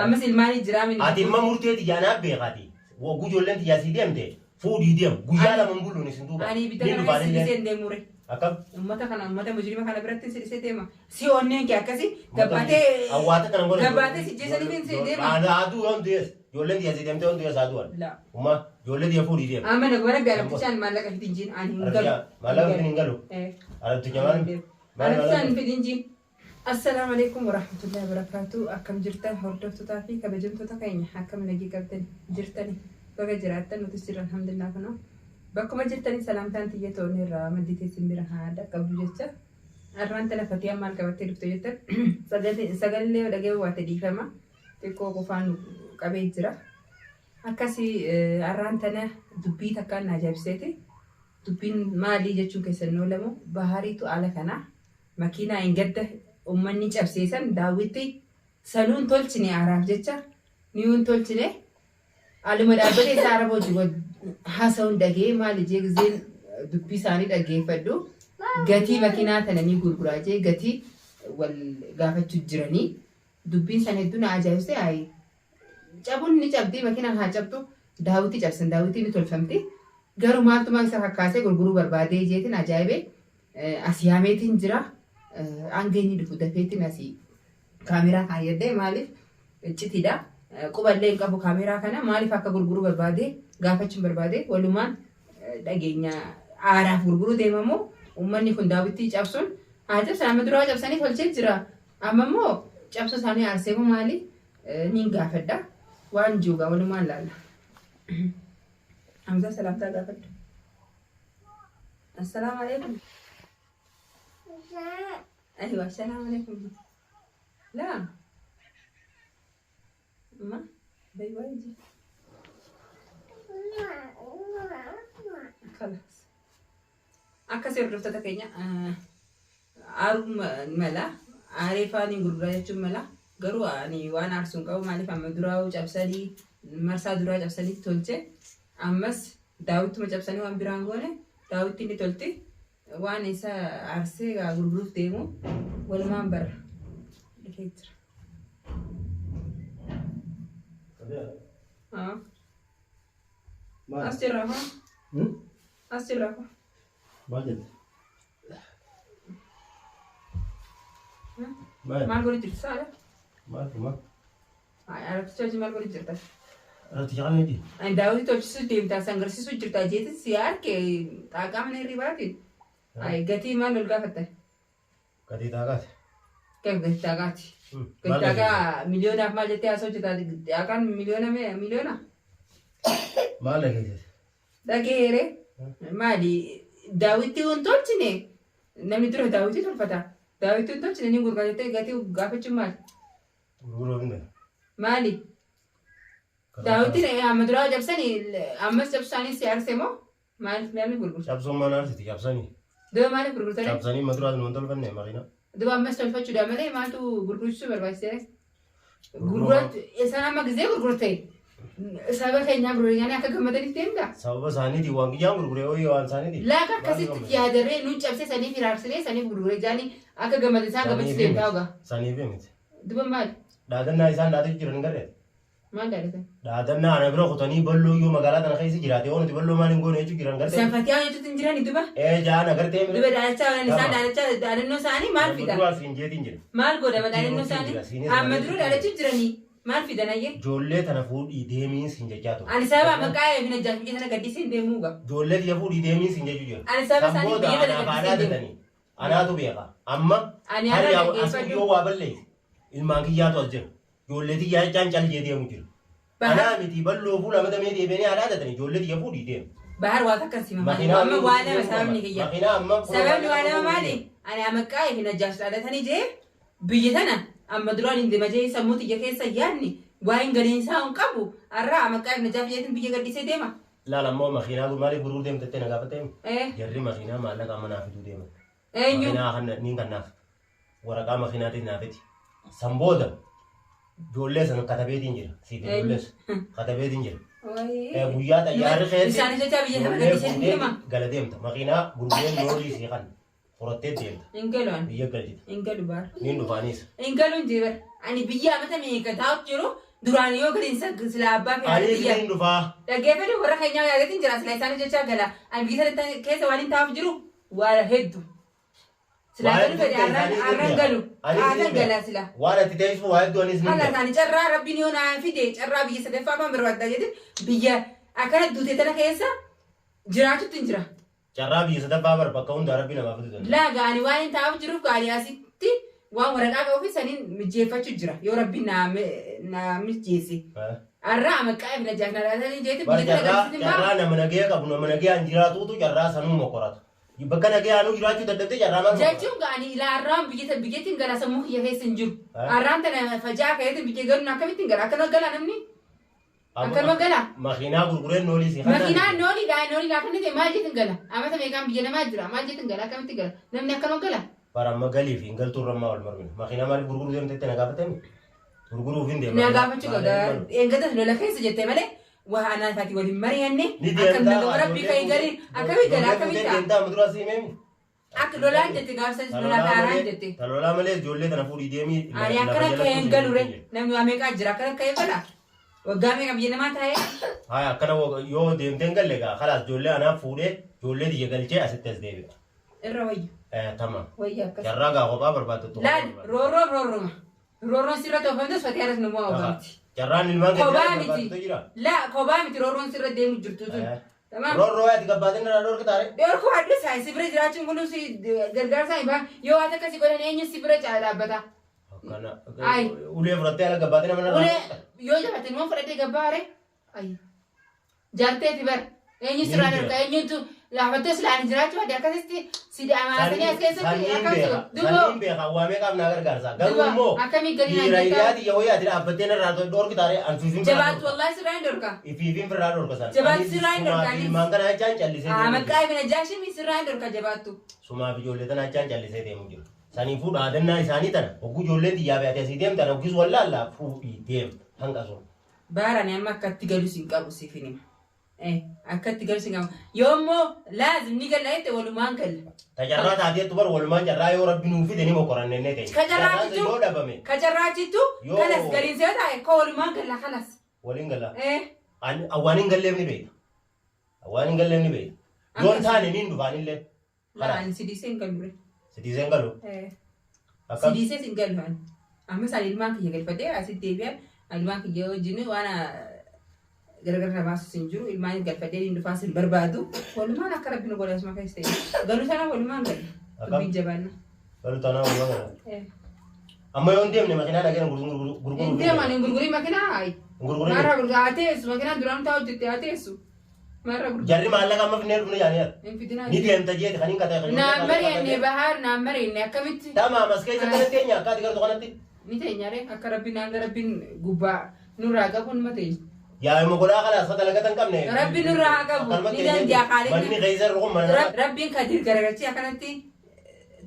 Ammas ilmaanii jiraa mini. Ati ilma murtee tiyyaa naaf beekaati. Wagguu ijoolleen tiyyaa sii deemte fuudhii deem. Guyyaa lama hin buluun isin duuba. Ani ibidda Ni kana dhufaan keessa si illee. dhisee hin deemure. Akkam? Ummata kana ummata mujrima kana biratti si dhisee deema. Si onneen kee akkasi gabbaatee Awwaata kana godhan. gabbaatee si jeesaniif hin si deema. Ana aduu yoon du'es. Ijoolleen tiyya sii deemte yoon du'es aduu an. La. Umma ijoollee tiyya fuudhii deem. Amma na bara arabtichaan maallaqa fidin jiin ani hin galu. Maallaqa fidin hin galu. Eh. Arabticha maal? Maal Arabtichaan fidin jiin. Assalaamu alaikum warahmatullahi wabarakatuh. Akkam jirtan hordoftootaa fi kabajamtoota keenya, akkam nagii qabdan jirtani? Baga jiraattan, nutis jirra alhamdulillah. Kunoo bakkuma jirtanii salaamtaan tiyya toon irraa maddii teessin bira haa dhaqqabdu jecha. Arraan tana Fatiyaan maal qabattee dhufte jettan, sagalee yoo dhagee waate dhiifama, xiqqoo qofaan nu qabee jira. Akkasii arraan tana dubbii takkaan na ajaa'ibseeti. Dubbiin maalii jechuun keessan hin oolamu. Bahariitu ala kanaa makiinaa hin gadda ummanni cabseesan daawwitti sanuun tolchine, aaraaf jecha niyuun tolchine. Aluma dhaabbatee isaa araba hojii wal haasa'uun dhagee maali jee gizeen dubbii isaanii dhaggeeffadhu, gatii makiinaa tana ni gurguraa jee gatii wal gaafachuu jiranii. Dubbiin san hedduu na ajaa'ibse. Ayi, cabuun ni cabdi, makiinaan haa cabxu, daawwitti cabsan, daawwitti ni tolfamti. Garuu maaltumaa isa kakkaasee gurguruu barbaadee jeetiin ajaa'ibee as yaameetiin jira. Hanga inni dhufu dafeetiin asii kaameraa kaayyadhee, maaliif iccitiidha. Quballee hin qabu kaameraa kana. Maaliif akka gurguruu barbaade gaafachuun barbaade. Walumaan dhageenya. Aaraaf gurguruu deemamoo uummanni kun daawwitti cabsuun haa cabsan, amma duraa cabsanii tolchee jira. Amma immoo cabsuu isaanii aarsee moo maali? Niin gaafadha. Waan jirugaa walumaan laalla. Hamzaa, salaamtaa gaafadhu. Assalaamu alaikum. Aywa, assalaamu alaikum. Laa. Ma? Bay waayee. Kalaas. Akkasii hordoftoota keenya, aaruu mala. Aaree faaniin gurguraa jechuun mala. Garuu ani waan aarsuun qabu, maaliif amma duraa cabsanii, marsaa duraa cabsanii tolche. Ammas daawwittuma cabsanii waan biraan goone, daawwitti inni tolti. Waan isa aarsee gurguruuf deemu walumaan barra. Dhufee jira. As jirra haa. As jirra haa. Maal jette? Maal? Maal godhu jirtu saala? Maal maal? Arabticha hojii maal godhu jirta? Arabticha kana miti. Ani daawwitii tolchisuu deemtaa san garsiisuu jirta jeetin si arke xaaqaa mana hirribaatiin. Ay, gatii maal ol gaafatta? Gatii taaqaati. Kan gatii xaaqaati. Gatii xaaqaa miliyoonaaf maal jettee haasoo jirta? Xaaqaan miliyoona mee miliyoona? Maal dhageessise? Dhageere maali, daawwitii hin tolchine, namni dura daawwitii tolfata. Daawwitii hin tolchine, ni gurgura jettee gatii gaafachuun maali? Gurguruu hin danda'u. Maali? Daawwitiin amma duraa cabsanii ammas cabsaanii si aarsee moo maaliif namni gurgurta? Cabsuun maal aarsiti cabsanii? Duba maaliif gurgurtare? Cabsanii ma duraas nuun tolfanne makiina. Duba ammas tolfachuudha malee maaltu gurgurchisuu barbaachisee? Gurgurachuu isaan amma gizee gurgurte saba keenyaa gurguranii akka gammadaniif deemta? Sababa isaaniitiin waan kiyyaan gurgure hooyee waan isaaniitiin. Laaka akkasitti yaadarree nuun cabsee saniif hiraarsinee saniif gurgure jaanii akka gammadan isaan gammachiisu deemtaa ogaa. Saniif miti. Duba maali? Dhaadannaa isaan dhaadachuu jiran hin garree? Maal dhaadatan? Dhaadannaa ana bira kutanii balloo yoo magaalaa tana keessa jiraate yoo nuti balloo maal hin goone jechuu jiran gartee? Isaan fatiyaa jechuutti hin jirani duba? Ee, jaan agartee mire. Duba dhaadachaa oolan isaan dhaadachaa dhaadannoo isaanii maal fida? Duraa siin jeetiin jira. Maal godhama dhaadannoo Ittiin isaanii? jira, siinis Amma malee dura dhaadachuu jiranii maal fidan ayyee? Ijoollee tana fuudhii deemiin siin jechaa ture. Ani sababa maqaa eebina jaaf biyya tana gaddisee hin deemuu gaa. Ijoollee tiyya fuudhii deemiin siin jechuu jira. Ani sababa San isaanii booda biyya tana anaaf gaddisee haadhaa hin deemu. tatanii anaatu beeka. Amma Ani harri har'a as dhaggeeffadhu. yoo waa balleesse ilmaan kiyyaatu as jira. Ijoollee tiyyaa jechaan cal jee deemu jira. Bahar- Anaa miti balloo fuula matamee deebi'anii haadhaa tatanii ijoollee tiyya fuudhii deemu. Bahar, waa takka sima maali? Makiinaa Amma waa lama sababni kiyya. Makiinaa amma Sababni waa lama maali? Ani maqaa eebina jaaf dhaadhatanii jee biyya tana amma duraan hin deema jee sammuu tiyya keessa yaadni waa hin galiin isaa hin qabu. Har'a maqaa eebina jaaf jeetiin biyya gadhiisee deema. Laal, ammoo makiinaa maaliif gurguruu deemte jettee na gaafattee? Eh. Jarri makiinaa maallaqa amma naa fiduu deeman. Eenyu? Makiinaa kana niin kannaaf. Waraqaa makiinaatiin naa fidi. San booda ijoollee san katabeetiin jira. Siif Eenyu? ijoollees katabeetiin jira. Wayii. Guyyaa xayyaarri keetti Isaanis jecha biyya sana ijoollee gadhiisee fuutee deema. gala deemta. Makiinaa gurgureen loorii sii kan furattee deemta. Hin galu ani. Biyya galchita. Hin galu baar. Niin dhufaanis. Hin galu hin jiru. Ani biyya amata meeqa taa'u jiru. Duraan yoo galiin silaa abbaa fi haadha Anis tiyya. niin dhufaa. Dhaggeeffadhu warra keenyaa yaadeetiin jira silaa isaanii jechaa gala. Ani biyya sana keessa waan hin taa'uuf jiru waa heddu. Silaa Waa galu hedduu fedhe ta'e arraan isaanii arraan ni galu. Anis Qaatan ni gala beeka. sila. Waan ati teessu waa hedduu anis ni Haala beeka. isaanii carraa rabbiin yoo naa fide carraa biyya sadaffaa maan barbaaddaa jedhin biyya akkana duute tana keessa jiraachutti hin jira. Carraa biyya sadaffaa bar bakka hundaa rabbi namaa fidu danda'a. Laa gaani waan hin taa'uuf jiruuf gaani asitti waan waraqaa qabuuf saniin mijeeffachuu jira yoo rabbiin naa mijeesse. Arraa amaqqaa ibna jaafna laatanii jeeti Bar biyya tana carraa galchisiin carraa baa. nama nagaya qabu nama nagayaan jiraatuutu carraa sanuu mokorata. Bakka nagayaanuu jiraachuu dadhabdee carraa maal mokorata? Jechuun gaani ilaa arraan biyya biyyattiin gala sammuu kiyya keessa hin jiru. Eh? Arraan tana fajaa ka'eetiin biyya galuun akkamittiin gala akkanuma gala namni akkanuma gala. Makiinaa gurgureen noolii si kannaan. Makiinaan nooliidha nooliidha kan ta'e maal jeetiin gala amata meeqaan biyya namaa jira maal jeetiin gala akkamitti gala namni akkanuma gala. Bara amma galii fi hin galtuu irra ammaa wal mormina. Makiinaa maaliif gurguruu deemtetti na gaafatami? Gurguruuf hin deema. Na gaafachuu qabda. Eeggatas lola keessa jettee malee waa anaa isaati waliin mari'anne Ni akkam deemtaa nagaa rabbii kan garii akkamii gala akkamii ta'a. Deemtaa amma duraa si himeemi. Akka lolaan jette gaafsan lolaa taaraan jette. Talolaa malee ijoollee tana fuudhii deemii. Ani akkana ka'ee hin galure namni waa meeqaa jira akkana ka'ee gala. Waggaa meeqa biyya namaa taa'ee Haa akkana yoo deemtee hin galle egaa kalaas ijoollee anaaf fuudhee ijoollee tiyya galchee asitti as deebi'a. irra wayya Tamam. wayya akkas. Carraa gaa kophaa barbaaddu tokko. Laal roorroon roorruma. Roorroon sirra toofamtes fatee aras nu mo'a ogamti. Carraan ilmaan Kophaa barbaaddu miti. jira. Laa kophaa miti roorroon sirra deemu jirtu tun. Tamam. Roorroo ati gabbaatiin irraa dhorki taare. Dhorkuu adda isaa si bira jiraachuun kun si gargaarsa hin baa yoo waan akkasii godhan eenyu si bira caa dhaabbata. Akkana. Ay. Ulee fudhattee ala gabbaatiin nama irraa. Ulee yoo jabaate immoo fudhatee gabbaare. Ay. Jaarteeti bar eenyu sirraa dhorka eenyutu laafattee silaan jiraachuu adda akkasitti si amaasanii as keessatti Sanyiin akkamitti beeka. duboo Sanyiin beeka. Waamee qaamna gargaarsa. Garuu Duba, immoo akkamii gadi naan dhiira jettaa? hiriyaa tiyya wayii ati dhaabbattee narraa dhorki taare anfiifin firraa jabaattu dhorka. wallaahi sirraa hin dhorka. Ifiifin firraa dhorka san. Jabaattu Anis sirraa hin sumaa dhorka, fi anis. ilmaan kana jechaan callisee deemu jira. Maqaa ibina jaashimi sirraa hin dhorka jabaattu. Sumaa fi ijoollee tana jechaan callisee deemu jira. Saniifuu dhaadannaa isaanii tana hogguu ijoolleen xiyyaa fi ati asii deemtan hoggiis wallaallaa fuudhii deem hanqa sun. Baarani amma akkatti galu sin qabu siif hin hima. Akkatti galu sin qabu. Yoommoo laazim ni galla jette walumaan galla. Ta carraa taateettu bar walumaan carraa yoo rabbi nuu fide ni mokorannennee ta'e. Ka carraa Carraan jechuun- yoo dhabame Ka carraachitu Yoo- kalas galiin see taa'e koo walumaan galla kalas. waliin galla. Eh, Waan hin galleef ni beeka. Waan hin galleef ni beeka. Yoo hin taane niin dhufaanillee. Laan sidiisee hin galure. Sidiiseen galu. Eh, Akkam? sidiisee hin galu ani. Amma isaan ilmaan kiyya galfadhee asitti deebi'an ilmaan kiyya wajjin waan gargar na baasus hin jiru ilmaan galfadhee hin dhufaas hin barbaadu. Walumaan akka rabbi nu godhe asuma keessa ta'e. Galuu sana walumaan galla. Akkam? Dubbiin jabaanna. Galu taanaan walumaan gala. Eh. Amma yoo hin deemne makiinaa dhageen gurguruu Hin deeman hin gurgurin makiinaa hayi. Gurgurin. Maarraa gurgura haa teessu makiinaan duraan taa'u jette haa teessu. Maarraa gurgura. Jarri maallaqa amma finnee dhufne jaanii ala. Hin fidinaa. Ni deemta jeeti kan hin qatee. Naan mari'anne bahaar naan mari'anne akkamitti Tamaam as keessa kanatti eenyu akka ati gartu kanatti. ni teenyare akka rabbiin hanga rabbiin gubbaa nurraa qabu numa teenya. Yaa immoo godhaa kana as dalagatan qabne. Rabbi nurraa haa qabu. Akkanumatti Ni danda'a eenyu. Manni Khaalidni. keessa rukun mana. Rabbiin kadir garagalchee akkanatti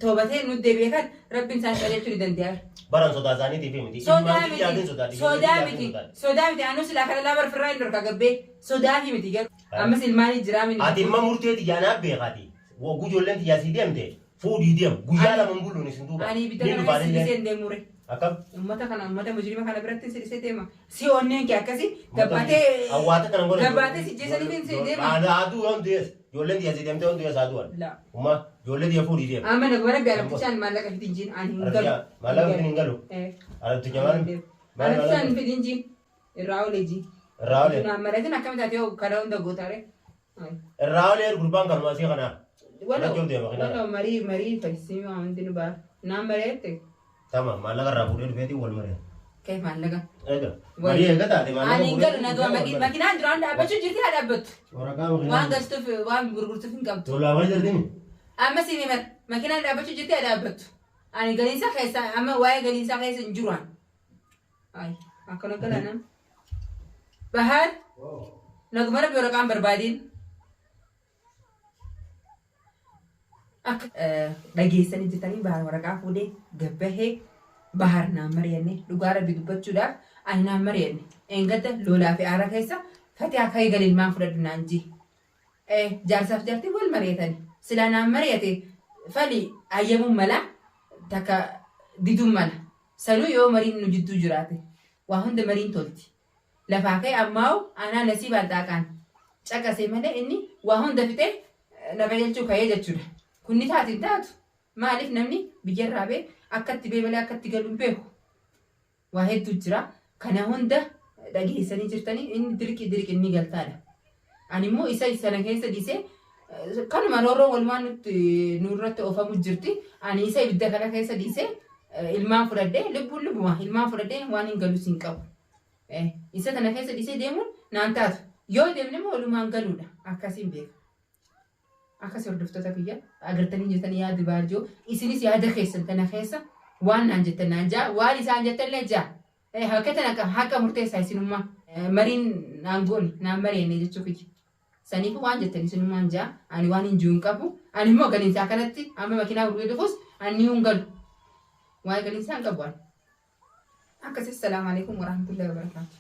toobatee nu deebi'e kan rabbiin isaan qajeelchuu ni danda'a. Baran sodaa isaaniitiif miti. Sodaa Ilmaan kiyyaatiin miti. sodaadhi. Sodaa miti. Sodaa miti. Anuu silaa kana laa barfirraa hin dhorka gabbee. Sodaa fi miti garuu. Ammas ilmaanii jiraa miti. Ati imma murtee xiyyaanaa beekaati. Wagguu ijoolleen xiyyaa sii deemte fuudhii deem. Guyyaa lama hin bulluun isin duuba. Ani ibidda Ni kana dhufaan sidisee illee. hin deemure. Akkam? Uummata kana uummata mujrima kana biratti sidisee deema. Si onneen kee akkasi gabbaatee Awwaata kana godhan. gabbaatee si jeesaniif si deema. Aduu yoon du'es. Ijoolleen xiyyaa sii deemte yoon du'es aduun. La. Umma ijoollee xiyya fuudhii deem. Amma na bara biyya arabtichaan maallaqa fidin jiin ani hin galu. Maallaqa fidin hin galu. Eh. Arabticha maal? Maal Arabtichaan fidin jiin irraa olee jiin. Irraa olee. Naan mari'atin akkamitti ati yoo kana hunda gootaare. Irraa olee gurbaan kanuma asii kanaa. Waloo Rakkoo deema kinaara. waloo marii marii fayyisii waan hundi nu ba'a. Naan mari'atte Tamam maallaqa irraa fuudhee dhufeetii wal mari'ata. kee maallaqa. Eega. Marii eega taate maallaqa Ani hin galu fuudhee na gaba dhufee wal mari'ata. makinaan duraan dhaabbachuu jirti haa dhaabbattu. Waraqaa Waan makiinaa. galchuuf waan gurgurtuuf hin qabdu. Tolaa wal jirtimi. Amma si himar makinaan dhaabbachuu jirti haa dhaabbattu. Ani galiinsa keessa amma waa'ee galiinsaa keessa hin jiru ani. Ay akkana gala nam. Bahaar naguma rabbi waraqaan barbaadiin. Akka dhageessanii jirtanii bahar waraqaa fuudhee gabbahee bahar naan mari'anne dhugaa rabbi dubbachuudhaaf ani naan mari'anne eengadda lolaa fi aara keessa fatee akka eegal ilmaan fudhadhu naan jee. Jaarsaaf jaartii wal mari'atani. Silaa naan mari'ate fali ayyamuun mala takka diduun mala. Sanuu yoo mariin nu jidduu jiraate. Waa hunda mariin tolti. Lafaa ka'e ammaa'u anaa nasiibaan xaaqaan caqasee malee inni waa hunda fixee na qajeelchuu ka'ee jechuudha. Kun ni taati hin taatu. Maaliif namni biyyarraa bee akkatti bee malee akkatti galu hin beeku. Waa hedduu jira. Kana hunda dhageessanii jirtanii inni dirqii dirqii inni galtaadha. Ani immoo isa sana keessa dhiisee kanuma roorroo walumaan nutti nurratti oofamu jirti. Ani isa ibidda kana keessa dhiisee ilmaan fudhadhee lubbuun lubbuma ilmaan fudhadhee waan hin galus hin qabu. Isa kana keessa dhiisee deemuun naan taatu. Yoo deemne immoo walumaan galuudha. Akkasiin beeka. Akkas hordoftoota kiyya agartanii jirtanii yaada baarjoo isinis yaada keessan tana keessa waan naan jettan naan jaa waan isaan jettan illee jaa. Haqa tana haqa murteessaa isinummaa mariin naan goone naan mareenne jechuu kiyya. Saniifuu waan jettan isinummaan jaa ani waan hin jiru hin qabu ani immoo galiinsaa kanatti amma makiinaa gurguree dhufus ani hin galu. Waa'ee galiinsaa hin qabu ani. Akkasii, salaamu alaikum warahmatullahi wabarakaatu.